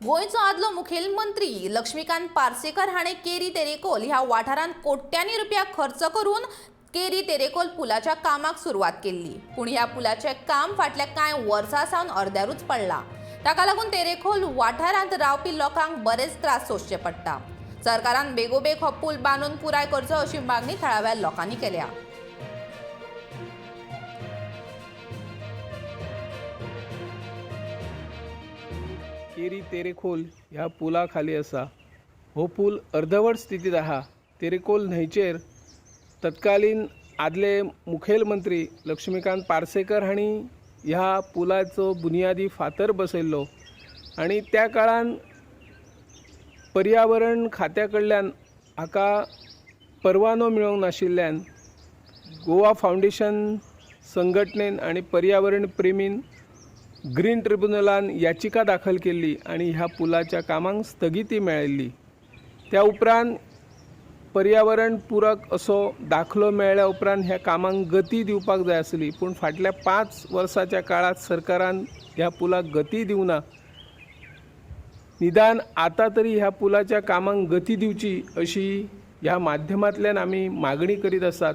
गोंयचो आदलो मुखेलमंत्री लक्ष्मीकांत पार्सेकर हाणें केरी तेरेखोल ह्या वाठारांत कोट्यांनी रुपया खर्च करून केरी तेरेखोल पुलाच्या कामाक सुरवात केल्ली. पूण ह्या पुलाचें काम फाटल्या कांय वर्सां सावन अर्द्यारूच पडलां. ताका लागून तेरेखोल वाठारांत रावपी लोकांक बरेच त्रास सोंसचे पडटा. सरकारान बेगोबेग हो पूल बांदून पुराय करचो अशी मागणी थळाव्या लोकांनी केल्या. केरी तेरेखोल ह्या पुला खाली आसा. हो पूल अर्दवट स्थितींत आहा. तेरेखोल न्हंयचेर तत्कालीन आदले मुखेलमंत्री लक्ष्मीकांत पार्सेकर हांणी ह्या पुलाचो बुनियादी फातर बसयल्लो आनी त्या काळान पर्यावरण खात्या कडल्यान हाका परवानो मेळूंक नाशिल्ल्यान गोवा फावंडेशन संघटनेन आनी पर्यावरण प्रेमीन ग्रीन ट्रिब्युनलान याचिका दाखल केल्ली आनी ह्या पुलाच्या कामांक स्थगिती मेळिल्ली. त्या उपरांत पर्यावरण पुरक असो दाखलो मेळ्ळ्या उपरांत ह्या कामांक गती दिवपाक जाय आसली, पूण फाटल्या 5 वर्साच्या काळांत सरकारान ह्या पुलाक गती दिवना. निदान आतां तरी ह्या पुलाच्या कामांक गती दिवची अशी ह्या माध्यमांतल्यान आमी मागणी करीत आसात.